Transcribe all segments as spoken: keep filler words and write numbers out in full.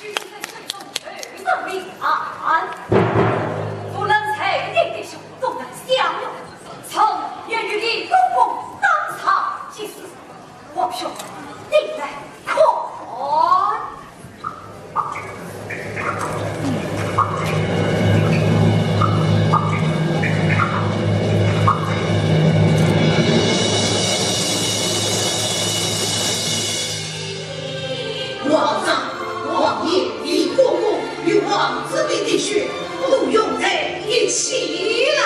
举人在水中，游上彼岸。无论谁人的手，都能享用。趁夜雨里，东风当场即死。王兄，你来看。 皇上、王爷、李公公与皇子们的血都涌在一起了。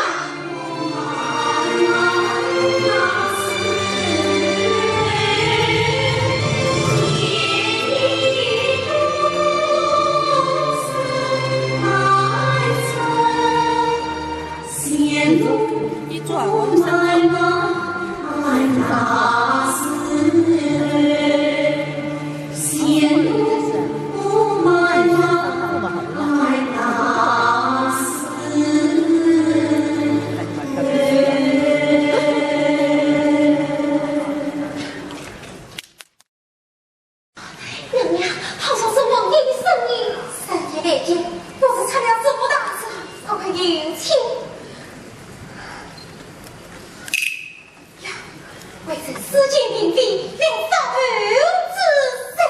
娘娘，好像是王爷的声音。三天两夜，不知出了什么大事，快快有请。呀，未曾私见嫔妃，令杀头之人。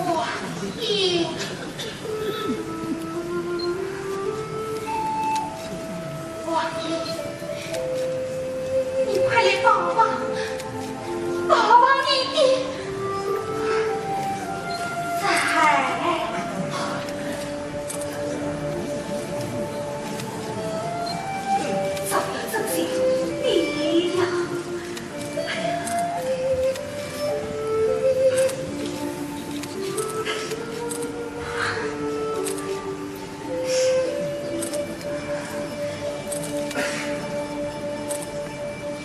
王爷，王爷，你快来帮帮，帮帮你的。在。这位正是你呀。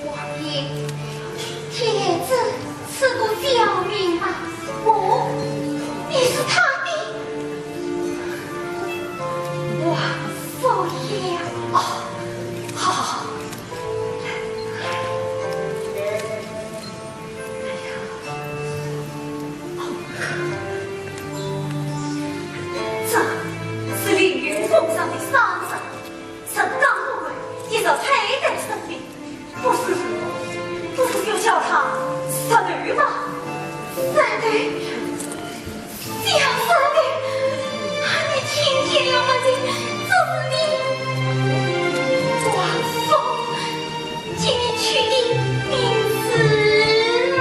王爷，天子赐过教训吗？哦，你是他的王叔呀。哦，好，好，好。 这是凌云峰上的山石，是刚刚一直佩戴身边，不是，不是要叫他石头吧？石头，小石头，你听见了没？这是你，王叔，请你去的名字啊。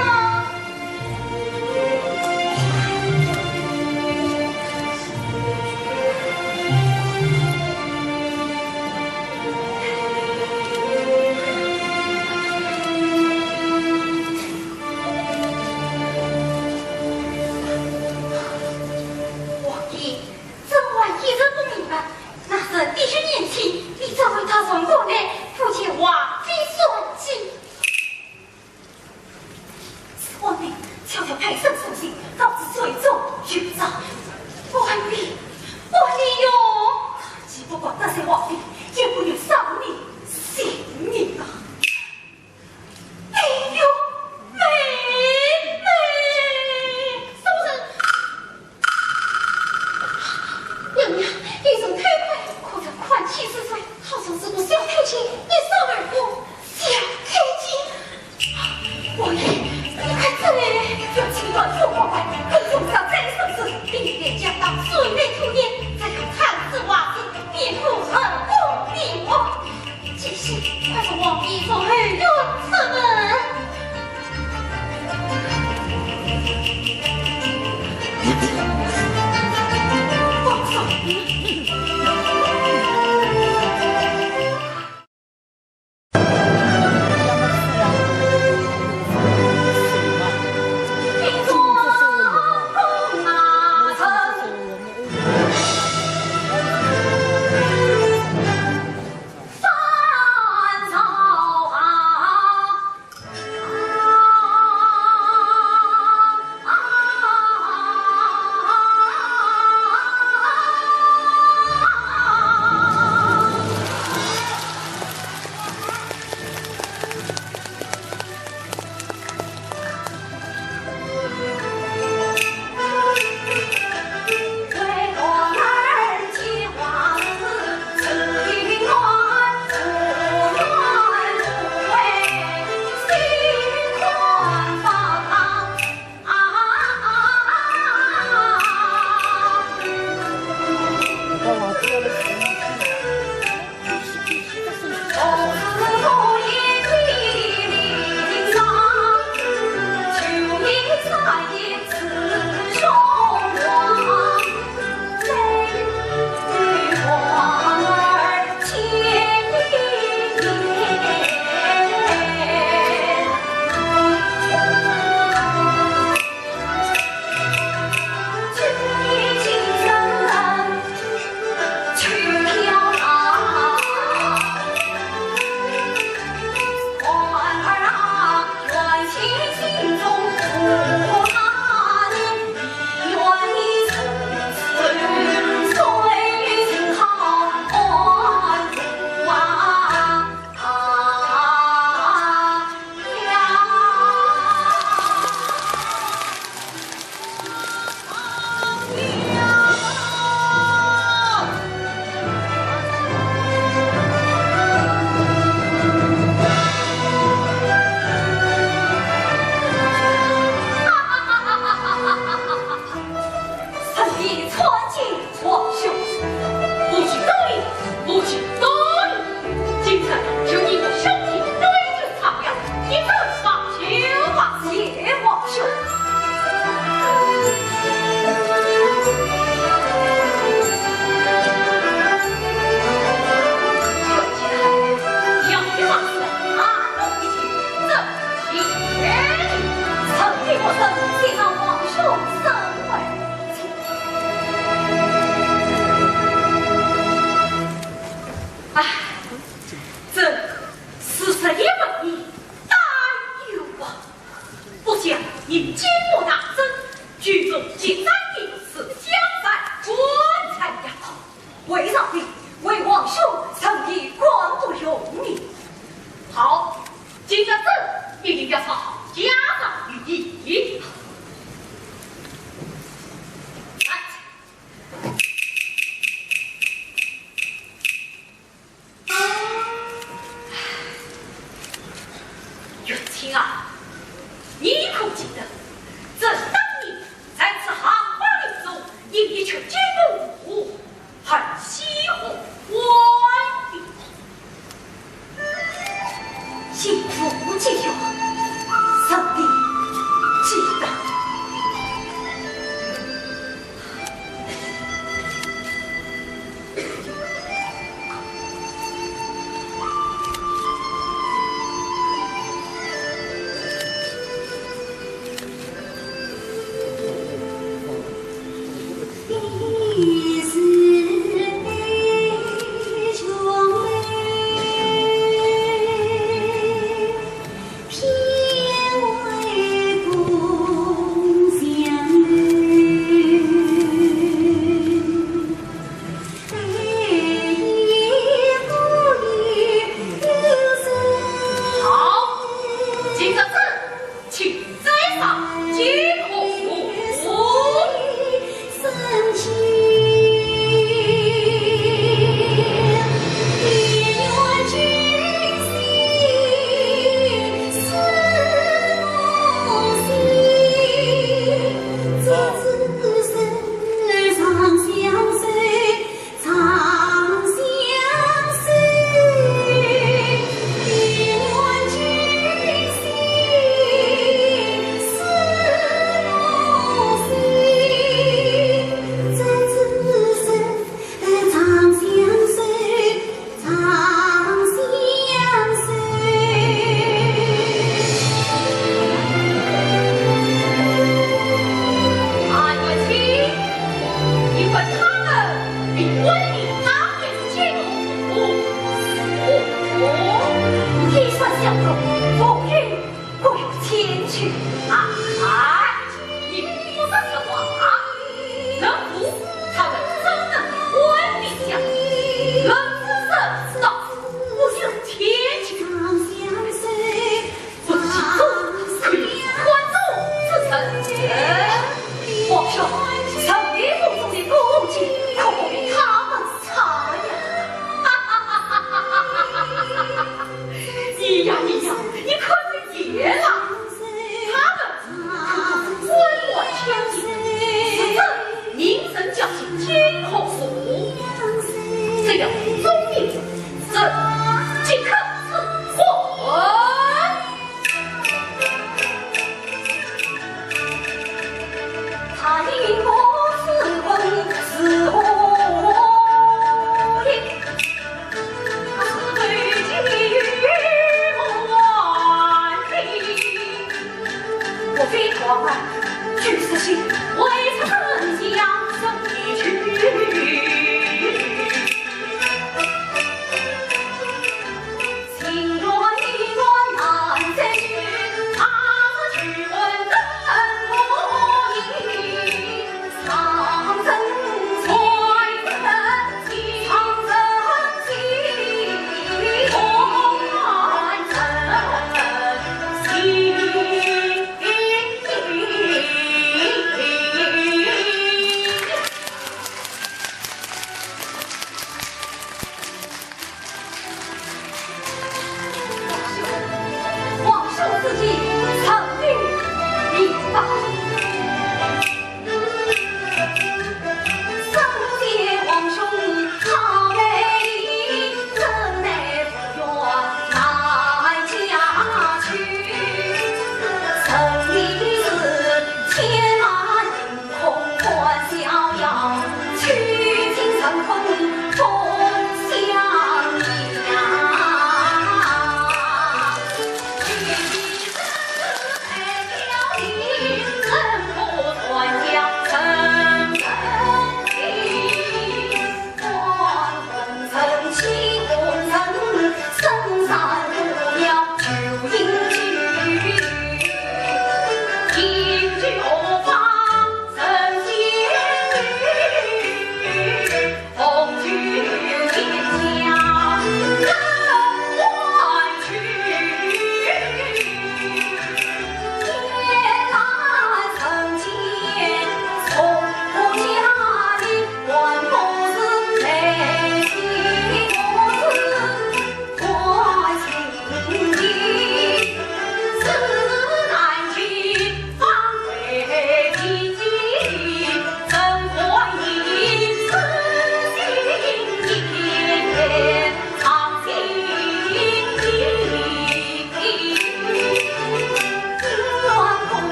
为皇兄成一官不容易。好，今朝朕一定要查好家长里短。来。 玉卿啊，你可记得，朕当年在此行花林中饮一曲金樽花，还喜欢欢喜。幸福之乐，神秘之乐。 好，今朝朕请再上金河湖。啊，玉卿，你问他们，你问你他们是结果。哦，哦，哦，天山小众，风雨不要前去。啊，啊，你不说这话，人不，他们真正的官兵将，人不是，那不要前去。 不知其中可有汉中之人。哎，皇兄，神秘府中的古物件，可不比他们差呀。你呀，你呀，你可是野狼。他们可是官官相护，是朕名声交进金河湖。只要忠义，朕即刻赐还。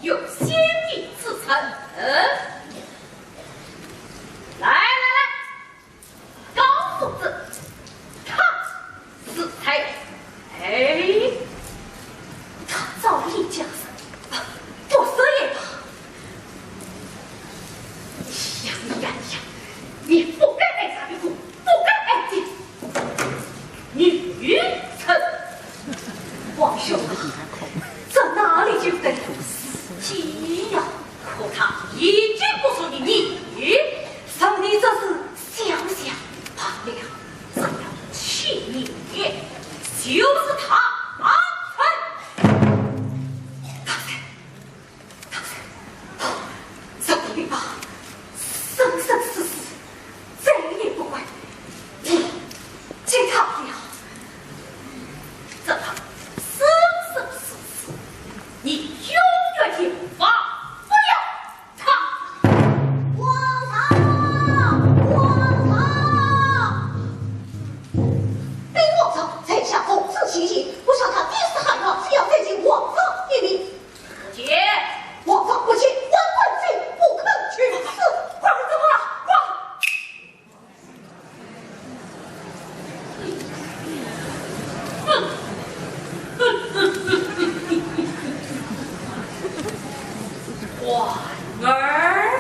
有先见之明。来来来，告诉子，他是谁？哎，他早已嫁人，不说也罢。想呀想，你不该爱他的苦，不该爱的女人。王兄啊，这哪里就得自己呀？可他已经不属于你，受你这是想想罢了。只要娶你，就是他成。大人，大人，这个地方生生死死，再也不管你，见他了。这个生生死死，你永远也忘不了他。王上，王上，禀王上，在下奉旨前行，不想他一时含冤，非要罪及王上一命。 不见。王上不见，万万岁不肯去死。快，怎么了？快！婉儿，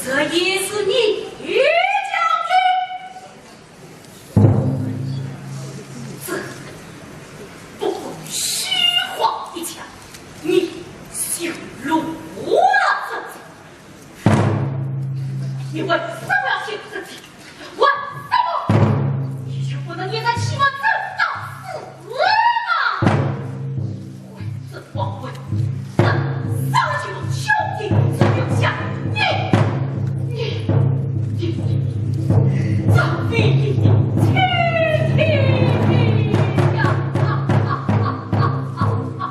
这也是你教的？ 这不过虚晃一枪，你就露了真情。你为什么要陷入这地？为什么？你就不能一个气氛正到死吗？ 这光棍，这杀人凶器只留下你，你，你，你，这唯一的亲情呀！啊啊啊啊啊啊！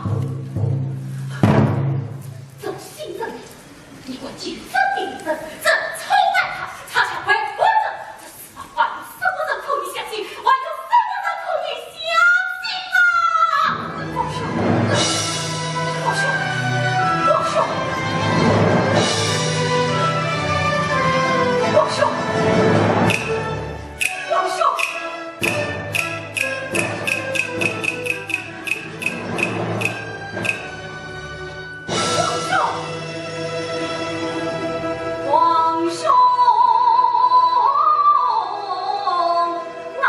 这新政令，你管几分明，这这臭蛋他，他才会活着，这 还有什么人可以相信？还有什么人可以相信啊？王兄，王兄，王兄，王兄，王兄！ 王兄，王兄啊！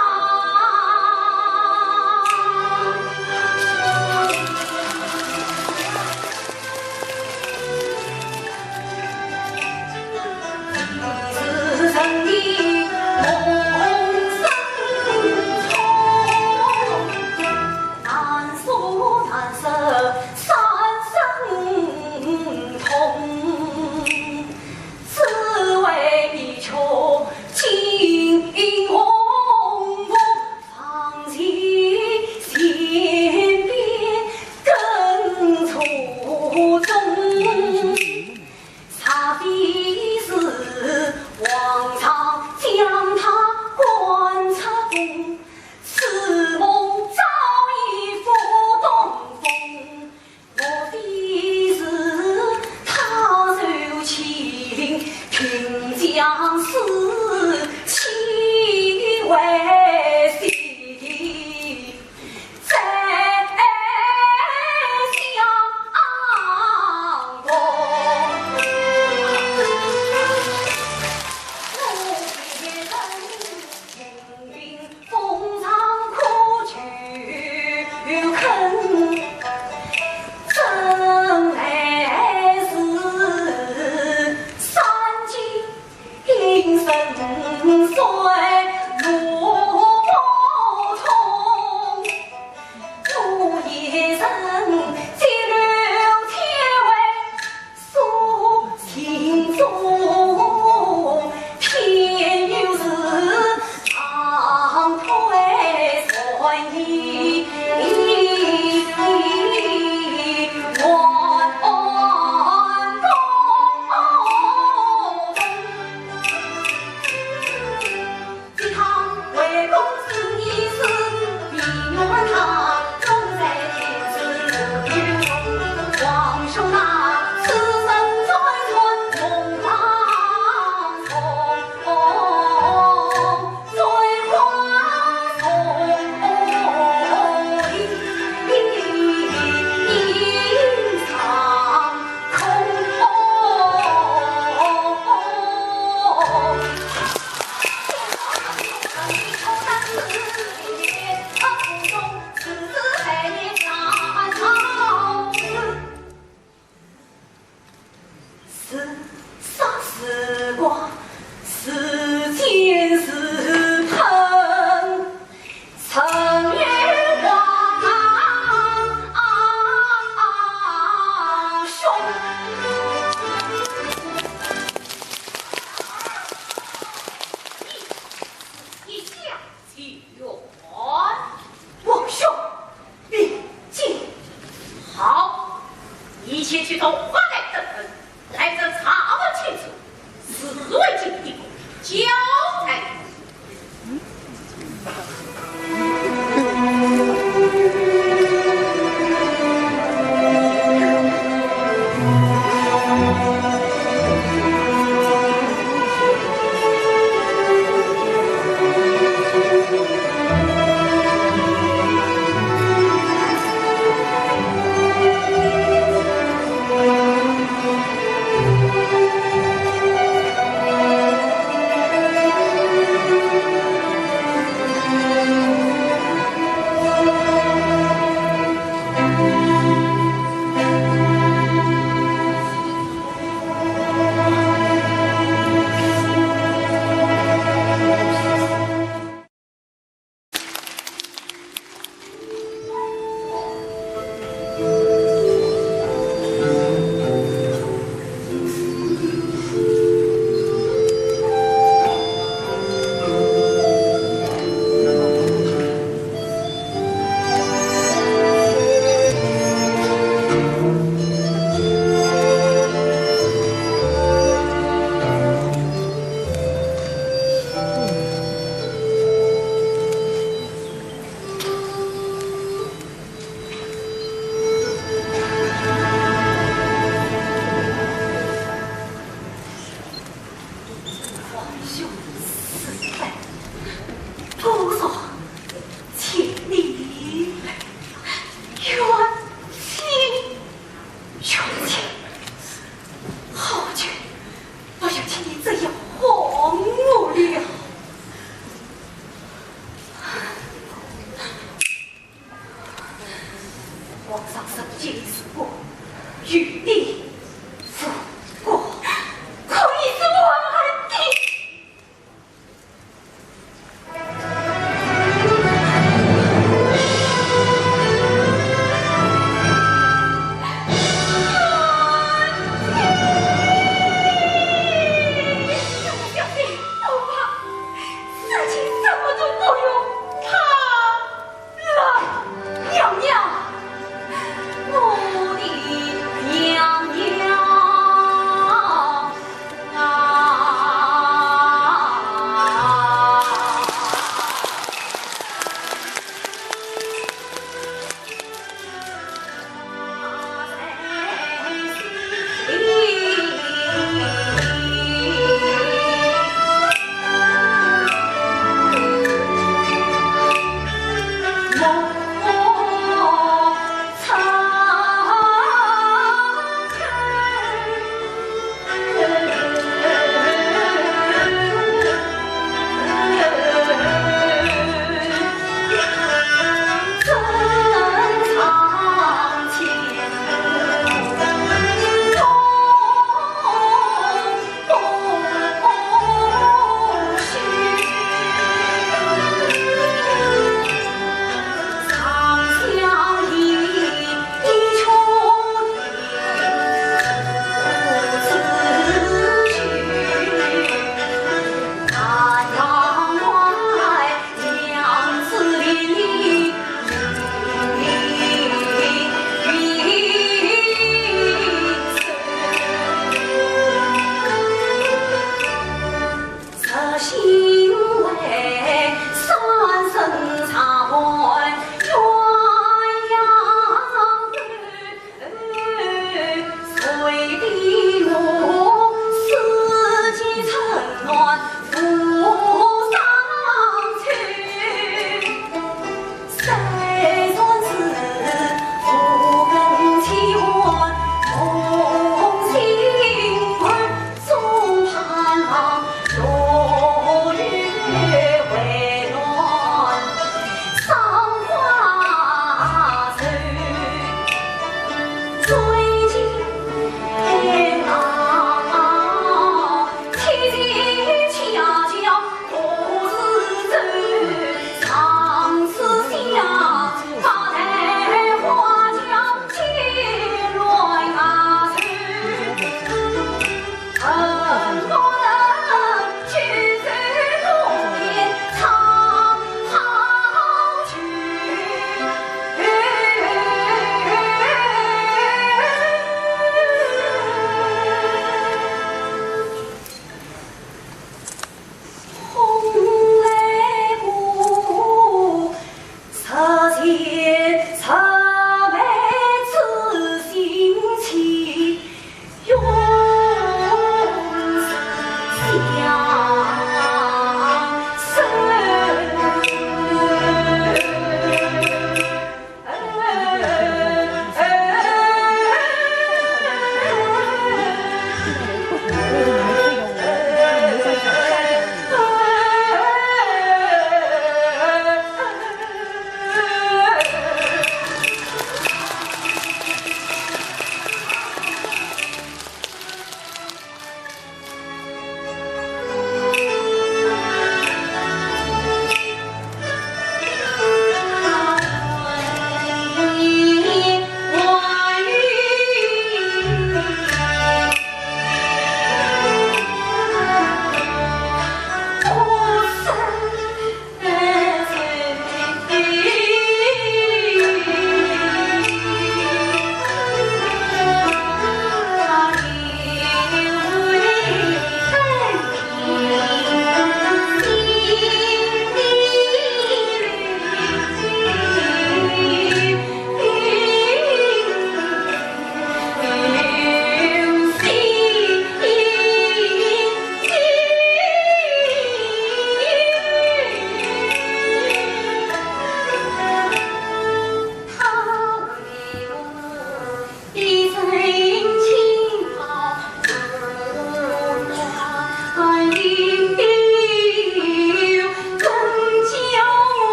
你且去找花旦等人，来这查问清楚，是为今的地步交代。皇兄死了，姑爷千里远行，求情，好久不曾听你这样哄我了。 皇上受尽之苦，有你无过，可以是我的。小姐，不怕，事情怎么都不用怕。 老娘娘，我的娘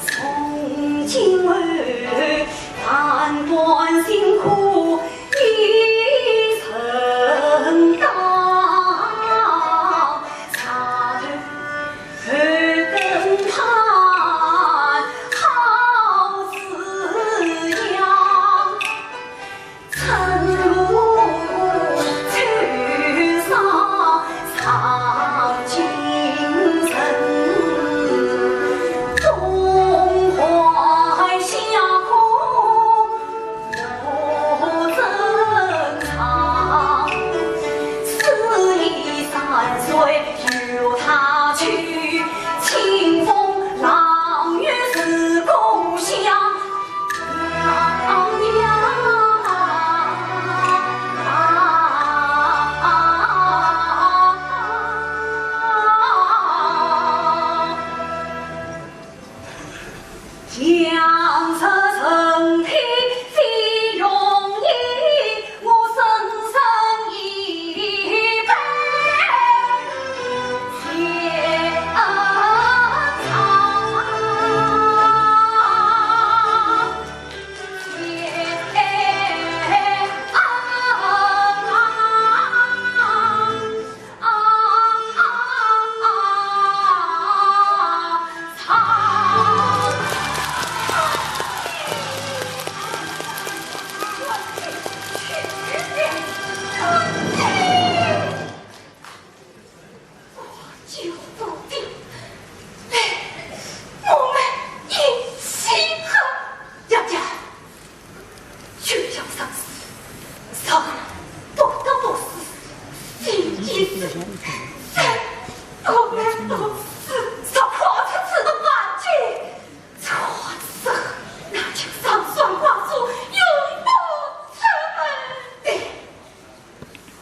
从今后，万般辛苦一生担，茶头后跟盼好滋养。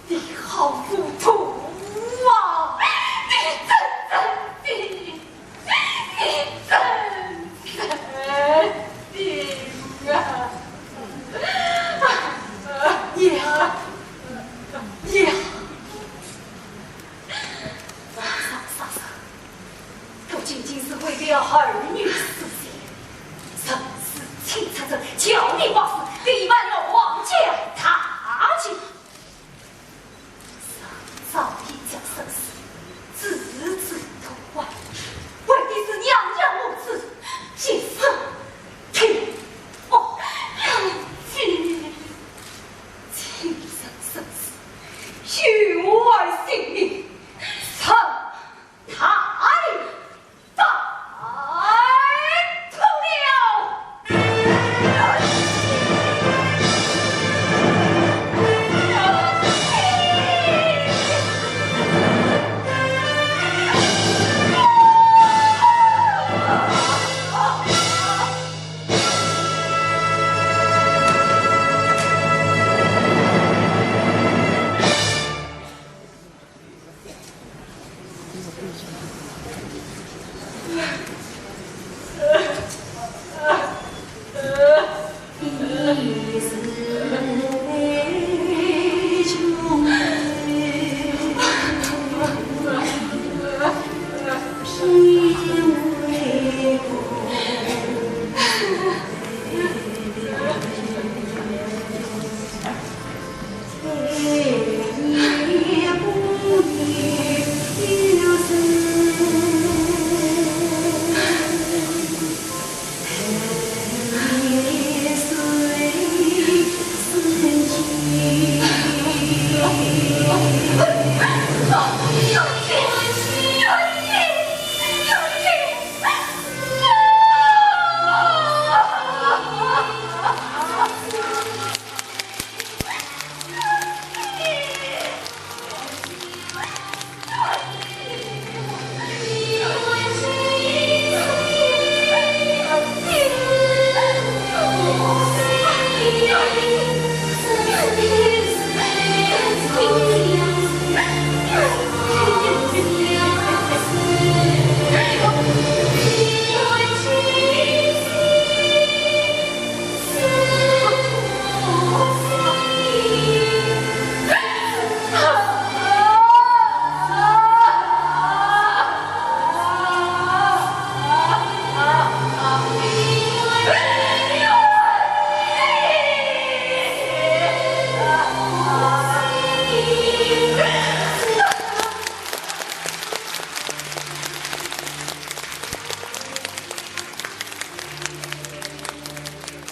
你好糊涂啊！你真正的，你真正的啊！呀呀！嫂嫂嫂，不仅仅是为了儿女私心，人是清赤者，叫你把事，你们要皇家大计。 早已将生死置之度外，为的是娘